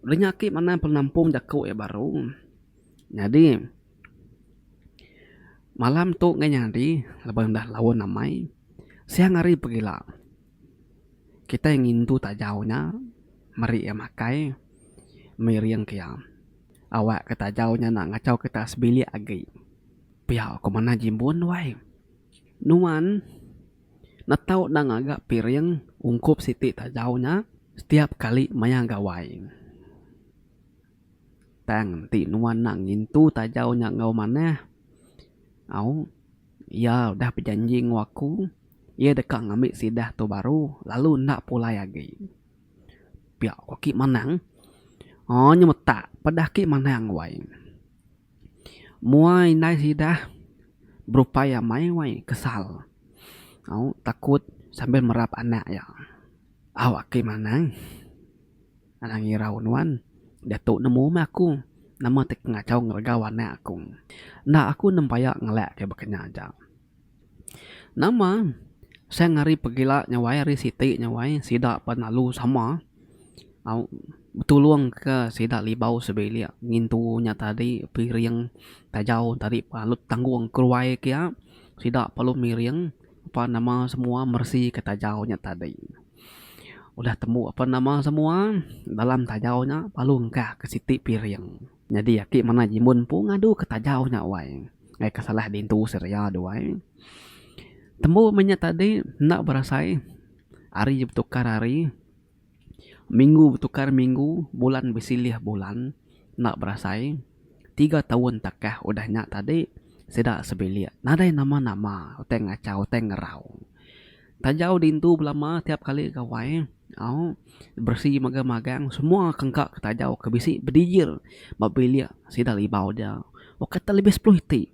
udah nya agi manah penampung jaku iya baru. Nyadi malam tu ngai nyadi laban udah laun amai siang hari pegila kitai ngintu tajau nya meri iya makai miring ke iya. Awak ke tajau nya enda ngachau kita sebilik agi. Pia ku manah jimbun wai. Nuan netau enda ngaga piring ungkup siti tajau nya setiap kali maya gawai. Tang enti nuan enda ngintu tajau nya enggau manah, au iya udah bejanji enggau aku, iya deka ngambi sidah tu baru lalu enda pulai agi. Pia ku aki manang, aaa nyemetak peda aki manang wai. Mua indai sidah berupai amai wai kesal au takut sambil merap anak iya. Au aki manang anang irau nuan diatu nemu meh aku nama ti ngachau ngeregau anak aku. Enda aku nempaya ngelak ke baka nya aja. Nama sang hari pegila nya wai hari siti nya wai sida pan lalu sama au betulung ka sida libau sebilik ngintu nya tadi piring tajau tadi lalu tanggung keruai kia sida perlu miring apa nama semua meresi ka tajau nya tadi. Udah tembu apa nama semua dalam tajau nya lalu engkah ka siti piring. Nyadi aki manah jimbun empu ngadu ke tajau nya wai. Ngaika salah dintu seria tu wai. Tembu meh nya tadi enda berasai hari betukar hari, minggu betukar minggu, bulan besilih bulan enda berasai tiga taun takah udah nya tadi sida sebilik nadai nama-nama utai ngachau utai ngerau. Tajau dintu belama tiap kali gawai au beresi mega magang semua kengka ke tajau ke bisi bedijir ba bilik sida libau dia. Ukai te lebih sepuluh iti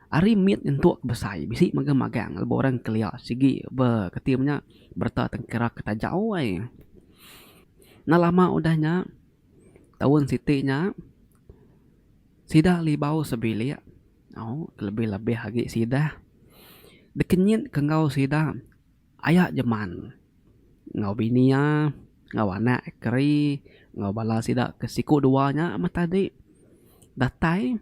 ari mit nyentuk ke besai bisi mega magang lebuh orang kelia sigi be keti menya bereta tengkira ke tajau ai. Enda lama udah nya taun siti nya sida libau sebilik. Au kelebih lebih agi sidah dikenyit ke enggau sida aya jeman enggau bini iya enggau anak keri enggau bala sida ke siku dua nya meh tadi datai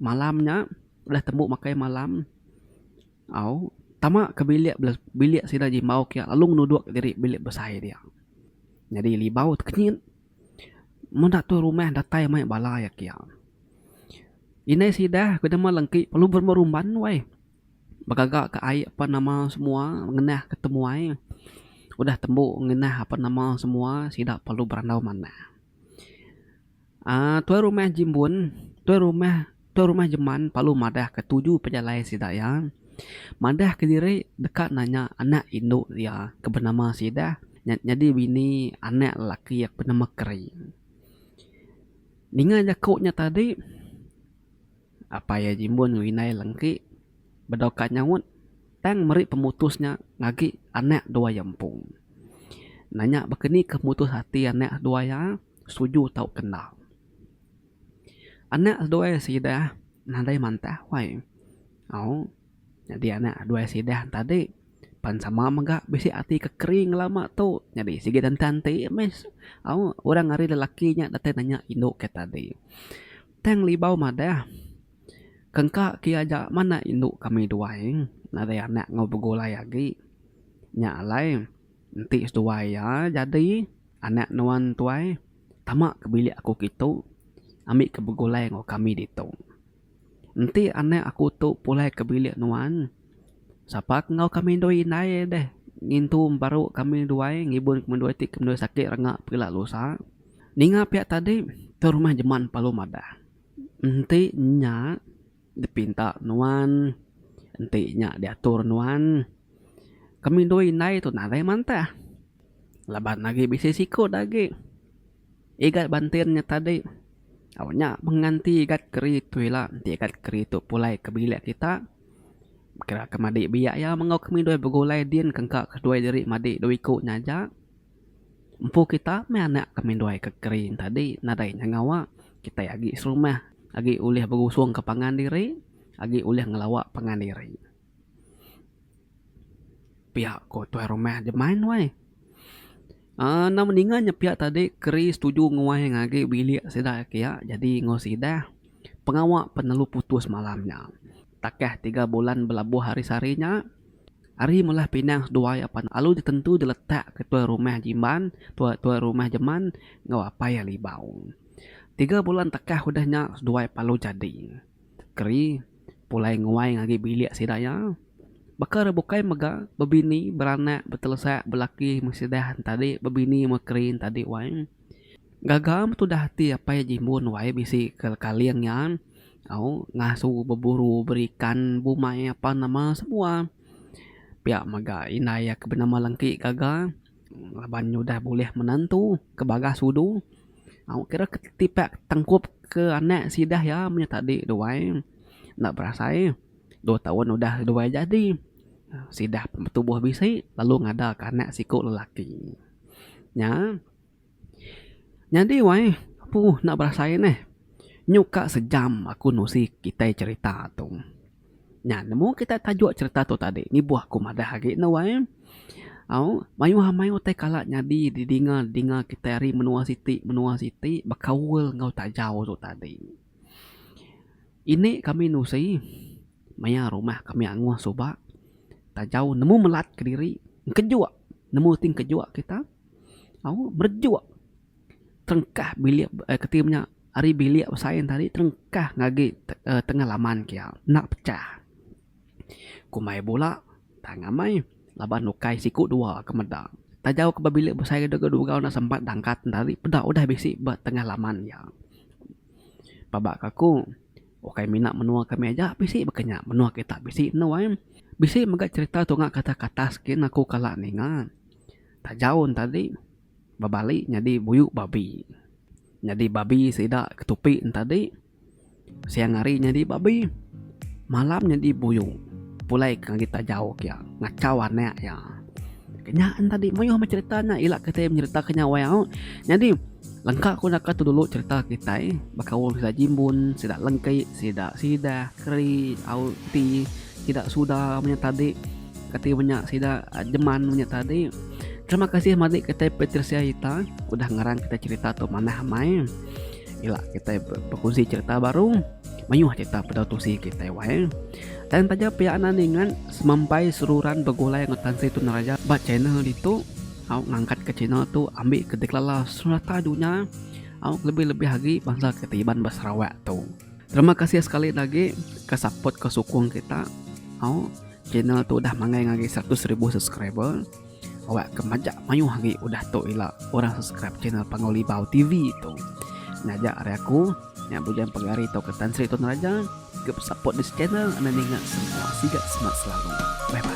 malam nya udah tembu makai malam au tama ke bilik bilik sida jimbau ke lalu nudok diri bilik besai dia. Nyadi libau tekenyit meda tuai rumah datai mai bala iya kia. Indai sidah ke nama lengki perlu berumban weh. Begaga ke ai apan nama semua ngenah ke temuai. Udah tembu ngenah apan nama semua sida perlu berandau manah. Aaa tuai rumah Jimbun, tuai rumah tuai rumah Jeman perlu madah ke tuju pejalai sida iya. Madah kediri deka nanya anak indu iya ke benama sidah nyadi bini anak lelaki iya ke benama Keri. Ninga jaku nya tadi, apai iya Jimbun enggau indai Lengki bedau ka nyaut tang meri pemutus nya ngagi anak dua iya empu. Nanya baka ni ke pemutus ati anak dua iya setuju tauka enda. Anak seduai sidah nadai mantah wai. Au nyadi anak seduai sidah tadi pan sama mega bisi ati ke kering ngelama tu nyadi sigi tentang ti meh au orang ari lelaki nya datai nanya indu ke tadi. Tang Libau madah kengka ke aja mana indu kami duai nadai anak enggau begulai agi. Nya alai enti seduai iya jadi anak nuan tuai tama ke bilik aku kitu ambi ke begulai enggau kami ditu. Enti anak aku tu pulai ke bilik nuan, sapa ke enggau kami dua indai deh ngintu baru kami duai ngibun kami duai ti kami duai sakit renga pila lusa. Ninga pia tadi tu rumah jeman perlu madah. Enti nya dipinta nuan, enti nya diatur nuan, kami dua indai tu nadai mantah laban agi bisi siku da agi. Igat bantin nya tadi au nya menganti igat keri tu ila enti igat keri tu pulai ke bilik kita kira ke madi biak iya mengau ke midoi begulai din ke engka ke seduai diri madi dua iku nya aja empu kita meh anak ke midoi ke keri nya tadi nadai nya ngawa kitai agi serumah agi ulih begusung ke pangan diri agi ulih ngelawa pangan diri. Pia ko tuai rumah jeman wai. Aaa enda meninga nya pia tadi keri setuju nguai ngagi bilik sida kiya jadi enggau sidah pengawa penelu putus malam nya. Takah tiga bulan belabuh hari sehari nya ari melah pinang seduai apan alu ditentu diletak ke tuai rumah jimban tuai tuai rumah jeman enggau apai libau. Tiga bulan takah udah nya seduai palu jadi. Keri pulai nguai ngagai bilik sida iya. Baka orang bukai mega bebini beranak betelesak belaki meh sidah tadi bebini meh keri tadi wai. Gaga meh tudah ati apai Jimbun wai bisi ke kaling iya au ngasu beburu berikan bumai apan nama semua. Pia mega indai iya ke benama Lengki gaga laban udah bulih menantu ke bagas udu. Au kira ke tipak tangkup ke anak sidah iya meh tadi duai enda berasai dua taun udah duai jadi sidah betubuh bisi lalu ngada ke anak siku lelaki. Nya nyadi wai apu enda berasai neh nyuka sejam aku nusi kitai cherita tu. Nya nemu kita tajuk cherita tu tadi ngibuh aku madah agi ne wai. Au mayuh amai utai kala nyadi didinga dinga kitai ari menua siti menua siti bekaul enggau tajau tu tadi. Ini kami nusi maya rumah kami anguh suba tajau nemu melat kediri engkejuk nemu ti engkejuk kita au merejuk. Terengkah bilik keti menya ari bilik besai ne tadi terengkah ngagi tengah laman kia enda pecah. Kumbai bula tang amai laban ukai siku dua ke meda. Tajau ke ba bilik besai deka dugau enda sempat dangkat ne tadi peda udah bisi ba tengah laman iya. Paba ka aku ukai mina menua kami aja bisi baka nya menua kita bisi enu ai. Bisi mega cherita tunga ke atas katas gin aku kala ninga. Tajau ne tadi. Bebali nyadi buyu babi. Nyadi babi sida ketupi ne tadi siang hari nyadi babi malam nyadi buyu pulai ke ngagai tajau ke iya ngachau anak iya. Nya ne tadi mayuh meh cherita nya ila kitai nyerita ke nya wai au. Nyadi lengka ku naka tu dulu cherita kitai bekaul sida jimbun, sida lengki, sida sidah, keri, au ti, sida suda menya tadi. Kati menya sida jeman menya tadi. Terima kasih madi kitai Patricia Ita udah ngarang kitai cerita tu manah amai. Ila kitai bekunsi cerita baru. Mayuh cerita peda tusi kitai wai. Tang taja pia anak ningat semampai seruran begulai enggau Tan Sri Tun Raja ba channel ditu au ngangkat ke channel tu ambi ke dikelala serata dunya au lebih-lebih agi bansa kitai Iban ba Sarawak tu. Terima kasih sekali agi ke support ke sukung kita au. Channel tu udah manggai ngagai 100,000 subscriber. Awak ke majak mayuh agi udah tu ila orang subscribe channel Panggau Libau TV tu. Nya aja ari aku, nya Bujang Pegari tauka Tan Sri Tun Raja. Keep support this channel enda ninga semua sigat semat selalu. Bye bye.